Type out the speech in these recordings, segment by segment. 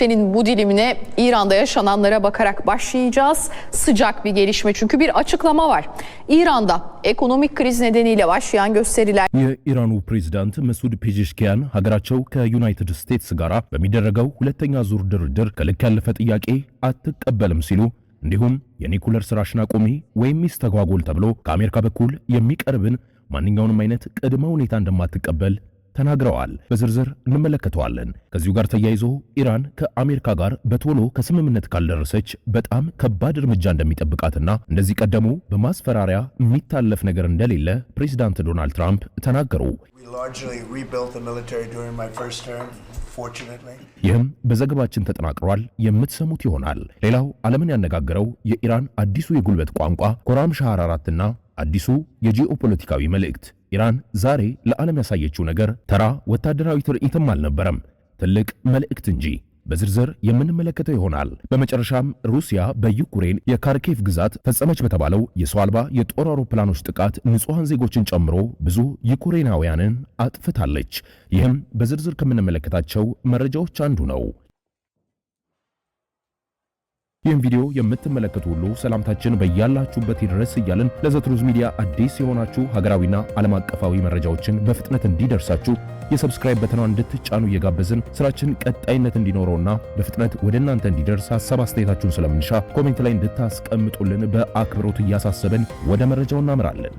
Bültenin bu dilimine İran'da yaşananlara bakarak başlayacağız. Sıcak bir gelişme çünkü bir açıklama var. İran'da ekonomik kriz nedeniyle başlayan gösteriler የኢራኑ ፕሬዝዳንት መሱድ ፔዜሽኪያን ሀገራቸው ከዩናይትድ ስቴትስ ጋር በሚደረገው ሁለተኛ ዙር ድርድር ከልክ ያለፈ ጥያቄ አትቀበልም ሲሉ፣ እንዲሁም የኒኩለር ስራሽን አቁሚ ወይም ይስተጓጎል ተብሎ ከአሜሪካ በኩል የሚቀርብን ማንኛውንም አይነት ቅድመ ሁኔታ እንደማትቀበል ተናግረዋል። በዝርዝር እንመለከተዋለን። ከዚሁ ጋር ተያይዞ ኢራን ከአሜሪካ ጋር በቶሎ ከስምምነት ካልደረሰች በጣም ከባድ እርምጃ እንደሚጠብቃትና እንደዚህ ቀደሙ በማስፈራሪያ የሚታለፍ ነገር እንደሌለ ፕሬዚዳንት ዶናልድ ትራምፕ ተናገሩ። We largely rebuilt the military during my first term, fortunately. ይህም በዘገባችን ተጠናቅሯል፣ የምትሰሙት ይሆናል። ሌላው ዓለምን ያነጋገረው የኢራን አዲሱ የጉልበት ቋንቋ ኮራም ሻሃር 4ና አዲሱ የጂኦፖለቲካዊ መልእክት። ኢራን ዛሬ ለዓለም ያሳየችው ነገር ተራ ወታደራዊ ትርኢትም አልነበረም፣ ትልቅ መልእክት እንጂ። በዝርዝር የምንመለከተው ይሆናል። በመጨረሻም ሩሲያ በዩክሬን የካርኬቭ ግዛት ፈጸመች በተባለው የሰው አልባ የጦር አውሮፕላኖች ጥቃት ንጹሐን ዜጎችን ጨምሮ ብዙ ዩክሬናውያንን አጥፍታለች። ይህም በዝርዝር ከምንመለከታቸው መረጃዎች አንዱ ነው። ይህን ቪዲዮ የምትመለከቱ ሁሉ ሰላምታችን በያላችሁበት ይድረስ እያልን፣ ለዘትሩዝ ሚዲያ አዲስ የሆናችሁ ሀገራዊና ዓለም አቀፋዊ መረጃዎችን በፍጥነት እንዲደርሳችሁ የ subscribe button ኗን እንድትጫኑ እየጋበዝን፣ ስራችን ቀጣይነት እንዲኖረውና በፍጥነት ወደ እናንተ እንዲደርስ ሀሳብ አስተያየታችሁን ስለምንሻ comment ላይ እንድታስቀምጡልን በአክብሮት እያሳሰብን ወደ መረጃው እናምራለን።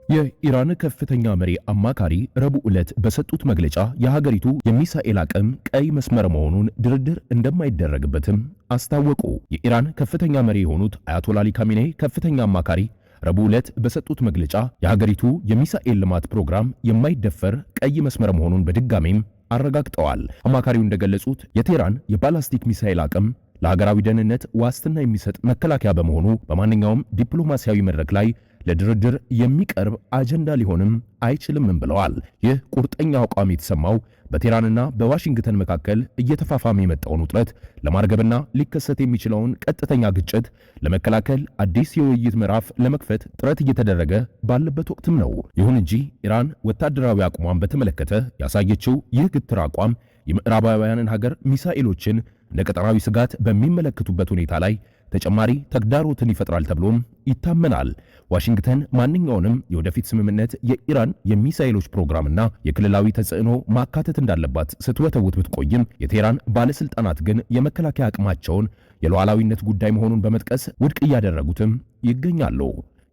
የኢራን ከፍተኛ መሪ አማካሪ ረቡዕ ዕለት በሰጡት መግለጫ የሀገሪቱ የሚሳኤል አቅም ቀይ መስመር መሆኑን፣ ድርድር እንደማይደረግበትም አስታወቁ። የኢራን ከፍተኛ መሪ የሆኑት አያቶላ አሊ ካሚኔ ከፍተኛ አማካሪ ረቡዕ ዕለት በሰጡት መግለጫ የሀገሪቱ የሚሳኤል ልማት ፕሮግራም የማይደፈር ቀይ መስመር መሆኑን በድጋሜም አረጋግጠዋል። አማካሪው እንደገለጹት የቴህራን የባላስቲክ ሚሳኤል አቅም ለሀገራዊ ደህንነት ዋስትና የሚሰጥ መከላከያ በመሆኑ በማንኛውም ዲፕሎማሲያዊ መድረክ ላይ ለድርድር የሚቀርብ አጀንዳ ሊሆንም አይችልም ብለዋል። ይህ ቁርጠኛ አቋም የተሰማው በቴህራንና በዋሽንግተን መካከል እየተፋፋመ የመጣውን ውጥረት ለማርገብና ሊከሰት የሚችለውን ቀጥተኛ ግጭት ለመከላከል አዲስ የውይይት ምዕራፍ ለመክፈት ጥረት እየተደረገ ባለበት ወቅትም ነው። ይሁን እንጂ ኢራን ወታደራዊ አቅሟን በተመለከተ ያሳየችው ይህ ግትር አቋም የምዕራባውያንን ሀገር ሚሳኤሎችን እንደ ቀጠናዊ ስጋት በሚመለከቱበት ሁኔታ ላይ ተጨማሪ ተግዳሮትን ይፈጥራል ተብሎም ይታመናል። ዋሽንግተን ማንኛውንም የወደፊት ስምምነት የኢራን የሚሳኤሎች ፕሮግራምና የክልላዊ ተጽዕኖ ማካተት እንዳለባት ስትወተውት ብትቆይም፣ የቴህራን ባለስልጣናት ግን የመከላከያ አቅማቸውን የሉዓላዊነት ጉዳይ መሆኑን በመጥቀስ ውድቅ እያደረጉትም ይገኛሉ።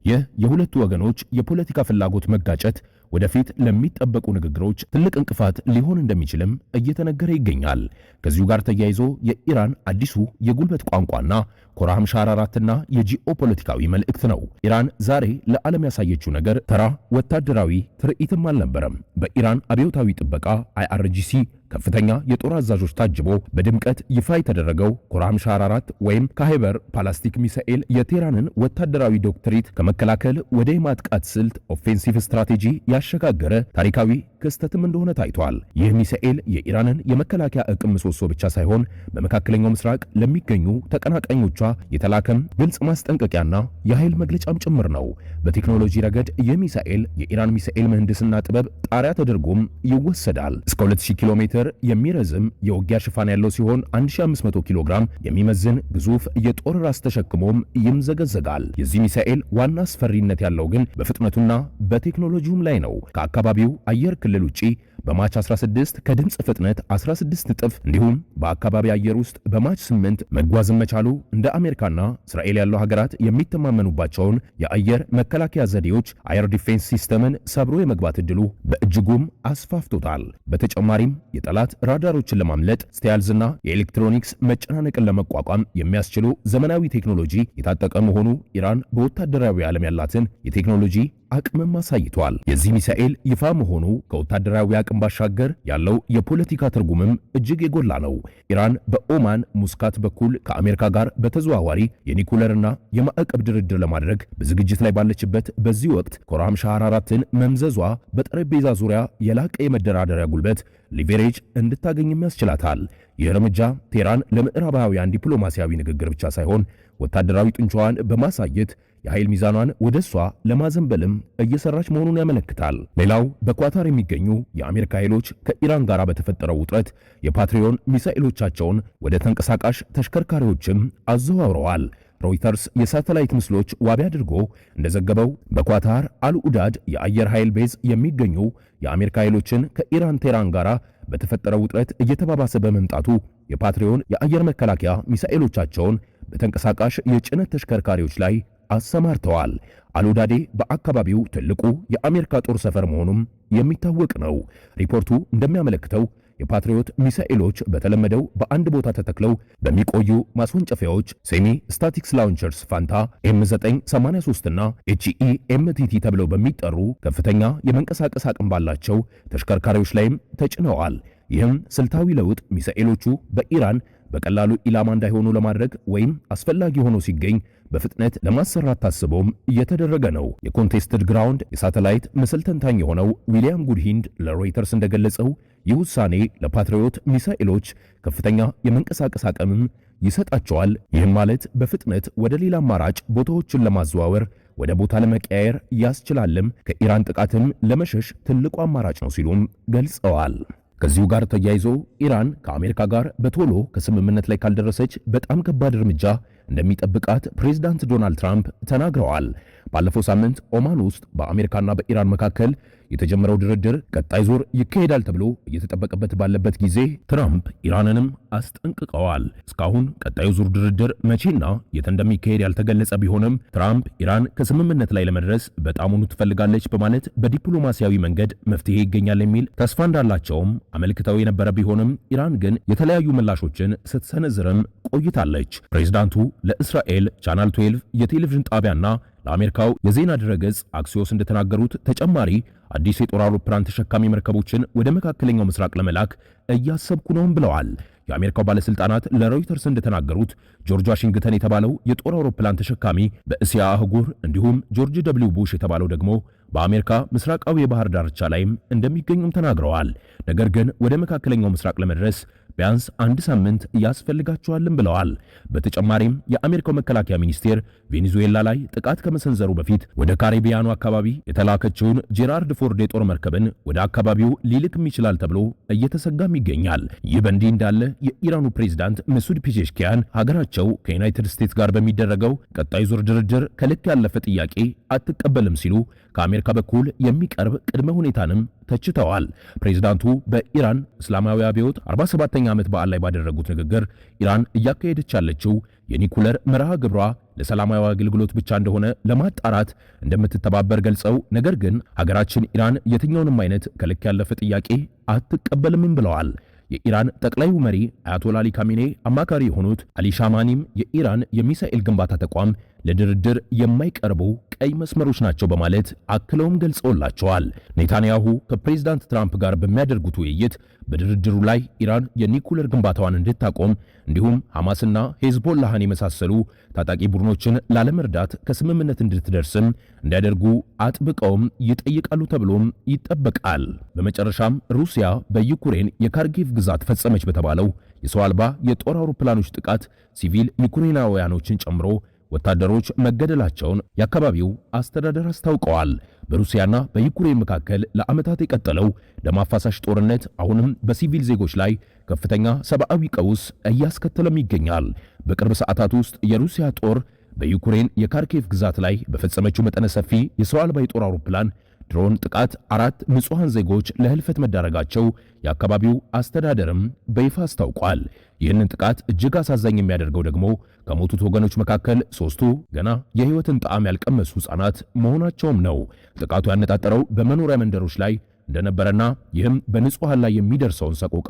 ይህ የሁለቱ ወገኖች የፖለቲካ ፍላጎት መጋጨት ወደፊት ለሚጠበቁ ንግግሮች ትልቅ እንቅፋት ሊሆን እንደሚችልም እየተነገረ ይገኛል። ከዚሁ ጋር ተያይዞ የኢራን አዲሱ የጉልበት ቋንቋና ኮራም ሻር 4ና የጂኦፖለቲካዊ መልእክት ነው። ኢራን ዛሬ ለዓለም ያሳየችው ነገር ተራ ወታደራዊ ትርኢትም አልነበረም። በኢራን አብዮታዊ ጥበቃ IRGC ከፍተኛ የጦር አዛዦች ታጅቦ በድምቀት ይፋ የተደረገው ኮራም ሻር 4 ወይም ካይበር ባላስቲክ ሚሳኤል የቴህራንን ወታደራዊ ዶክትሪን ከመከላከል ወደ የማጥቃት ስልት offensive strategy ያሸጋገረ ታሪካዊ ክስተትም እንደሆነ ታይቷል። ይህ ሚሳኤል የኢራንን የመከላከያ አቅም ምሰሶ ብቻ ሳይሆን በመካከለኛው ምስራቅ ለሚገኙ ተቀናቃኞቿ የተላከም ግልጽ ማስጠንቀቂያና የኃይል መግለጫም ጭምር ነው። በቴክኖሎጂ ረገድ ይህ ሚሳኤል የኢራን ሚሳኤል ምህንድስና ጥበብ ጣሪያ ተደርጎም ይወሰዳል። እስከ 2000 ኪሎ ሜትር የሚረዝም የውጊያ ሽፋን ያለው ሲሆን 1500 ኪሎ ግራም የሚመዝን ግዙፍ የጦር ራስ ተሸክሞም ይምዘገዘጋል። የዚህ ሚሳኤል ዋና አስፈሪነት ያለው ግን በፍጥነቱና በቴክኖሎጂውም ላይ ነው። ከአካባቢው አየር ክልል ውጪ በማች 16 ከድምፅ ፍጥነት 16 እጥፍ እንዲሁም በአካባቢ አየር ውስጥ በማች 8 መጓዝን መቻሉ እንደ አሜሪካና እስራኤል ያሉ ሀገራት የሚተማመኑባቸውን የአየር መከላከያ ዘዴዎች air defense system ን ሰብሮ የመግባት እድሉ በእጅጉም አስፋፍቶታል። በተጨማሪም የጠላት ራዳሮችን ለማምለጥ stealth ና የኤሌክትሮኒክስ መጨናነቅን ለመቋቋም የሚያስችሉ ዘመናዊ ቴክኖሎጂ የታጠቀ መሆኑ ኢራን በወታደራዊ ዓለም ያላትን የቴክኖሎጂ አቅምም አሳይቷል። የዚህ ሚሳኤል ይፋ መሆኑ ከወታደራዊ አቅም ባሻገር ያለው የፖለቲካ ትርጉምም እጅግ የጎላ ነው። ኢራን በኦማን ሙስካት በኩል ከአሜሪካ ጋር በተዘዋዋሪ የኒኩለርና የማዕቀብ ድርድር ለማድረግ በዝግጅት ላይ ባለችበት በዚህ ወቅት ኮራም ሻህር 4ን መምዘዟ በጠረጴዛ ዙሪያ የላቀ የመደራደሪያ ጉልበት leverage እንድታገኝም ያስችላታል። ይህ እርምጃ ቴህራን ለምዕራባውያን ዲፕሎማሲያዊ ንግግር ብቻ ሳይሆን ወታደራዊ ጡንቻዋን በማሳየት የኃይል ሚዛኗን ወደ እሷ ለማዘንበልም እየሰራች መሆኑን ያመለክታል። ሌላው በኳታር የሚገኙ የአሜሪካ ኃይሎች ከኢራን ጋር በተፈጠረው ውጥረት የፓትሪዮን ሚሳኤሎቻቸውን ወደ ተንቀሳቃሽ ተሽከርካሪዎችም አዘዋውረዋል። ሮይተርስ የሳተላይት ምስሎች ዋቢ አድርጎ እንደዘገበው በኳታር አልኡዳድ የአየር ኃይል base የሚገኙ የአሜሪካ ኃይሎችን ከኢራን ቴህራን ጋር በተፈጠረው ውጥረት እየተባባሰ በመምጣቱ የፓትሪዮን የአየር መከላከያ ሚሳኤሎቻቸውን በተንቀሳቃሽ የጭነት ተሽከርካሪዎች ላይ አሰማርተዋል። አልኡዳዴ በአካባቢው ትልቁ የአሜሪካ ጦር ሰፈር መሆኑም የሚታወቅ ነው። ሪፖርቱ እንደሚያመለክተው የፓትሪዮት ሚሳኤሎች በተለመደው በአንድ ቦታ ተተክለው በሚቆዩ ማስወንጨፊያዎች semi statics launchers ፋንታ M983 እና HEMTT ተብለው በሚጠሩ ከፍተኛ የመንቀሳቀስ አቅም ባላቸው ተሽከርካሪዎች ላይም ተጭነዋል። ይህም ስልታዊ ለውጥ ሚሳኤሎቹ በኢራን በቀላሉ ኢላማ እንዳይሆኑ ለማድረግ ወይም አስፈላጊ ሆኖ ሲገኝ በፍጥነት ለማሰራት ታስቦም እየተደረገ ነው። የ Contested Ground የሳተላይት ምስል ተንታኝ የሆነው ዊሊያም ጉድሂንድ ለሮይተርስ እንደገለጸው ይህ ውሳኔ ለፓትሪዮት ሚሳኤሎች ከፍተኛ የመንቀሳቀስ አቅምም ይሰጣቸዋል። ይህም ማለት በፍጥነት ወደ ሌላ አማራጭ ቦታዎችን ለማዘዋወር፣ ወደ ቦታ ለመቀያየር ያስችላልም፣ ከኢራን ጥቃትም ለመሸሽ ትልቁ አማራጭ ነው ሲሉም ገልጸዋል። ከዚሁ ጋር ተያይዞ ኢራን ከአሜሪካ ጋር በቶሎ ከስምምነት ላይ ካልደረሰች በጣም ከባድ እርምጃ እንደሚጠብቃት ፕሬዝዳንት ዶናልድ ትራምፕ ተናግረዋል። ባለፈው ሳምንት ኦማን ውስጥ በአሜሪካና በኢራን መካከል የተጀመረው ድርድር ቀጣይ ዙር ይካሄዳል ተብሎ እየተጠበቀበት ባለበት ጊዜ ትራምፕ ኢራንንም አስጠንቅቀዋል። እስካሁን ቀጣዩ ዙር ድርድር መቼና የት እንደሚካሄድ ያልተገለጸ ቢሆንም ትራምፕ ኢራን ከስምምነት ላይ ለመድረስ በጣሙኑ ትፈልጋለች በማለት በዲፕሎማሲያዊ መንገድ መፍትሄ ይገኛል የሚል ተስፋ እንዳላቸውም አመልክተው የነበረ ቢሆንም ኢራን ግን የተለያዩ ምላሾችን ስትሰነዝርም ቆይታለች። ፕሬዝዳንቱ ለእስራኤል ቻናል 12 የቴሌቪዥን ጣቢያና ለአሜሪካው የዜና ድረገጽ አክሲዮስ እንደተናገሩት ተጨማሪ አዲስ የጦር አውሮፕላን ተሸካሚ መርከቦችን ወደ መካከለኛው ምስራቅ ለመላክ እያሰብኩ ነውም ብለዋል። የአሜሪካው ባለስልጣናት ለሮይተርስ እንደተናገሩት ጆርጅ ዋሽንግተን የተባለው የጦር አውሮፕላን ተሸካሚ በእስያ አህጉር እንዲሁም ጆርጅ ደብሊው ቡሽ የተባለው ደግሞ በአሜሪካ ምስራቃዊ የባህር ዳርቻ ላይም እንደሚገኙም ተናግረዋል። ነገር ግን ወደ መካከለኛው ምስራቅ ለመድረስ ቢያንስ አንድ ሳምንት ያስፈልጋቸዋልም ብለዋል። በተጨማሪም የአሜሪካው መከላከያ ሚኒስቴር ቬኔዙዌላ ላይ ጥቃት ከመሰንዘሩ በፊት ወደ ካሪቢያኑ አካባቢ የተላከችውን ጄራርድ ፎርድ የጦር መርከብን ወደ አካባቢው ሊልክም ይችላል ተብሎ እየተሰጋም ይገኛል። ይህ በእንዲህ እንዳለ የኢራኑ ፕሬዝዳንት መሱድ ፔዜሽኪያን ሀገራቸው ከዩናይትድ ስቴትስ ጋር በሚደረገው ቀጣይ ዙር ድርድር ከልክ ያለፈ ጥያቄ አትቀበልም ሲሉ ከአሜሪካ በኩል የሚቀርብ ቅድመ ሁኔታንም ተችተዋል። ፕሬዝዳንቱ በኢራን እስላማዊ አብዮት 47ኛ ዓመት በዓል ላይ ባደረጉት ንግግር ኢራን እያካሄደች ያለችው የኒኩለር መርሃ ግብሯ ለሰላማዊ አገልግሎት ብቻ እንደሆነ ለማጣራት እንደምትተባበር ገልጸው ነገር ግን ሀገራችን ኢራን የትኛውንም አይነት ከልክ ያለፈ ጥያቄ አትቀበልም ብለዋል። የኢራን ጠቅላዩ መሪ አያቶላ አሊ ካሚኔ አማካሪ የሆኑት አሊ ሻማኒም የኢራን የሚሳኤል ግንባታ ተቋም ለድርድር የማይቀርቡ ቀይ መስመሮች ናቸው በማለት አክለውም ገልጸውላቸዋል። ኔታንያሁ ከፕሬዝዳንት ትራምፕ ጋር በሚያደርጉት ውይይት በድርድሩ ላይ ኢራን የኒኩለር ግንባታዋን እንድታቆም እንዲሁም ሐማስና ሄዝቦላህን የመሳሰሉ ታጣቂ ቡድኖችን ላለመርዳት ከስምምነት እንድትደርስም እንዲያደርጉ አጥብቀውም ይጠይቃሉ ተብሎም ይጠበቃል። በመጨረሻም ሩሲያ በዩክሬን የካርኪቭ ግዛት ፈጸመች በተባለው የሰው አልባ የጦር አውሮፕላኖች ጥቃት ሲቪል ዩክሬናውያኖችን ጨምሮ ወታደሮች መገደላቸውን የአካባቢው አስተዳደር አስታውቀዋል። በሩሲያና በዩክሬን መካከል ለዓመታት የቀጠለው ደም አፋሳሽ ጦርነት አሁንም በሲቪል ዜጎች ላይ ከፍተኛ ሰብአዊ ቀውስ እያስከተለም ይገኛል። በቅርብ ሰዓታት ውስጥ የሩሲያ ጦር በዩክሬን የካርኪቭ ግዛት ላይ በፈጸመችው መጠነ ሰፊ የሰው አልባ የጦር አውሮፕላን ድሮን ጥቃት 4 ንጹሃን ዜጎች ለህልፈት መዳረጋቸው የአካባቢው አስተዳደርም በይፋ አስታውቋል። ይህንን ጥቃት እጅግ አሳዛኝ የሚያደርገው ደግሞ ከሞቱት ወገኖች መካከል 3ቱ ገና የህይወትን ጣዕም ያልቀመሱ ህጻናት መሆናቸውም ነው። ጥቃቱ ያነጣጠረው በመኖሪያ መንደሮች ላይ እንደነበረና ይህም በንጹሃን ላይ የሚደርሰውን ሰቆቃ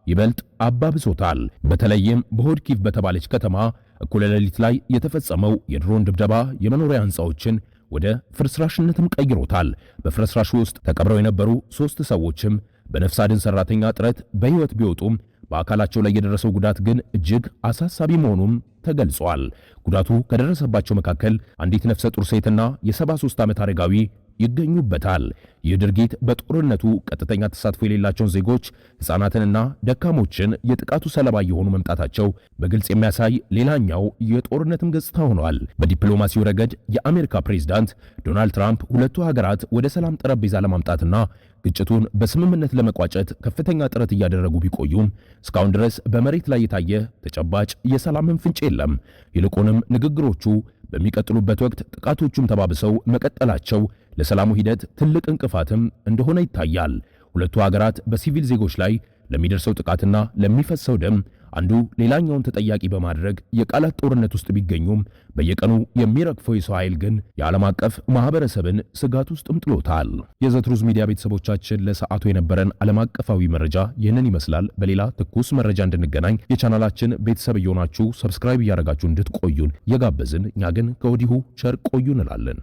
ይበልጥ አባብሶታል። በተለይም በሆድኪቭ በተባለች ከተማ እኩለ ሌሊት ላይ የተፈጸመው የድሮን ድብደባ የመኖሪያ ህንጻዎችን ወደ ፍርስራሽነትም ቀይሮታል። በፍርስራሹ ውስጥ ተቀብረው የነበሩ 3 ሰዎችም በነፍስ አድን ሰራተኛ ጥረት በህይወት ቢወጡም በአካላቸው ላይ የደረሰው ጉዳት ግን እጅግ አሳሳቢ መሆኑም ተገልጿል። ጉዳቱ ከደረሰባቸው መካከል አንዲት ነፍሰ ጡር ሴትና የ73 ዓመት አረጋዊ ይገኙበታል። ይህ ድርጊት በጦርነቱ ቀጥተኛ ተሳትፎ የሌላቸውን ዜጎች፣ ሕፃናትንና ደካሞችን የጥቃቱ ሰለባ እየሆኑ መምጣታቸው በግልጽ የሚያሳይ ሌላኛው የጦርነትም ገጽታ ሆኗል። በዲፕሎማሲው ረገድ የአሜሪካ ፕሬዝዳንት ዶናልድ ትራምፕ ሁለቱ ሀገራት ወደ ሰላም ጠረጴዛ ለማምጣትና ግጭቱን በስምምነት ለመቋጨት ከፍተኛ ጥረት እያደረጉ ቢቆዩም እስካሁን ድረስ በመሬት ላይ የታየ ተጨባጭ የሰላምን ፍንጭ የለም። ይልቁንም ንግግሮቹ በሚቀጥሉበት ወቅት ጥቃቶቹም ተባብሰው መቀጠላቸው ለሰላሙ ሂደት ትልቅ እንቅፋትም እንደሆነ ይታያል። ሁለቱ ሀገራት በሲቪል ዜጎች ላይ ለሚደርሰው ጥቃትና ለሚፈሰው ደም አንዱ ሌላኛውን ተጠያቂ በማድረግ የቃላት ጦርነት ውስጥ ቢገኙም በየቀኑ የሚረግፈው የሰው ኃይል ግን የዓለም አቀፍ ማህበረሰብን ስጋት ውስጥም ጥሎታል። የዘትሩዝ ሚዲያ ቤተሰቦቻችን፣ ለሰዓቱ የነበረን ዓለም አቀፋዊ መረጃ ይህንን ይመስላል። በሌላ ትኩስ መረጃ እንድንገናኝ የቻናላችን ቤተሰብ እየሆናችሁ subscribe እያደረጋችሁ እንድትቆዩን እየጋበዝን እኛ ግን ከወዲሁ ቸር ቆዩ እንላለን።